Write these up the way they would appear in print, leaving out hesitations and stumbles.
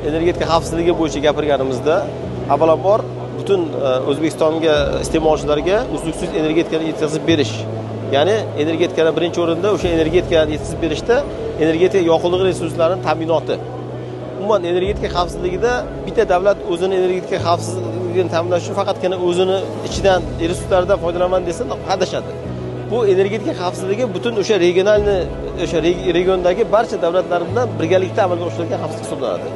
Energetika xavfsizligi bo'yicha gapirganimizda avvalambor butun O'zbekistonga iste'molchilarga uzluksiz energetikani yetkazib berish, ya'ni energetikani birinchi o'rinda o'sha energetikani yetkazib berishda energetika yoqilg'i resurslarining ta'minoti. Umuman energetika xavfsizligida bitta davlat o'zini energetika xavfsizligini ta'minlash uchun faqatgina o'zini ichidan resurslardan foydalanaman desa adashadi. Bu energetika xavfsizligi butun o'sha regionalni, o'sha regiondagi barcha davlatlar bilan birgalikda amalga oshirilgan xavfsizlik hisoblanadi.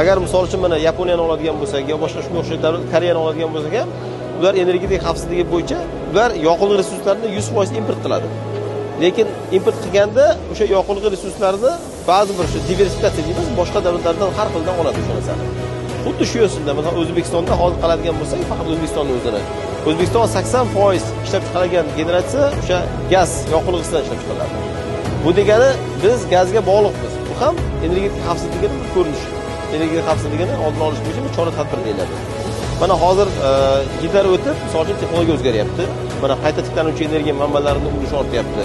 Agar misol uchun mana Yaponiyani oladigan bo'lsak yo boshqa shunga o'xshash davlat Koreyani oladigan bo'lsak ham, ular energetika xavfsizligi bo'yicha ular yoqilg'i resurslarini 100% import qiladi. Lekin import qilganda o'sha yoqilg'i resurslarini ba'zi bir shu diversifikatsiya deymiz, boshqa davlatlardan har xildan oladi o'sha narsani. Xuddi shu yo'sinda, masalan, O'zbekistonda hozir qiladigan bo'lsak, faqat O'zbekistonning o'zini. O'zbekiston 80% ishlab chiqarilgan generatsiya o'sha gaz yoqilg'isidan ishlab chiqariladi. Bu degani biz gazga bog'liqmiz. Bu ham energetika xavfsizligining bir ko'rinishi. Energetika xavfsizligini oldini olish bo'yicha bir chora-tadbir deyiladi. Mana hozir yillar o'tib, misol uchun texnologiya o'zgaryapti. Mana qayta tiklanuvchi energiya manbalarining ulushi ortyapti.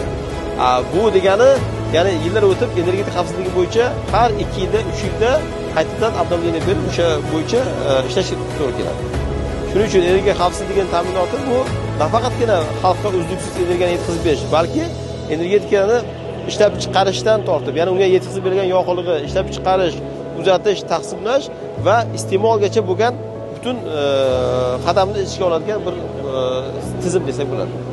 Bu degani, ya'ni yillar o'tib energetika xavfsizligi bo'yicha har 2 yilda, 3 yilda qaytadan обновление berib, o'sha bo'yicha ishlash to'g'ri keladi. Shuning uchun energiya xavfsizligini ta'minoti bu nafaqatgina xalqqa uzluksiz energiyani yetkazib berish, balki energetikani ishlab chiqarishdan tortib, ya'ni unga yetkazib berilgan yoqilg'i ishlab chiqarish, uzatish, taqsimlash va iste'molgacha bo'lgan butun qadamni ichga oladigan bir tizim desak bo'ladi.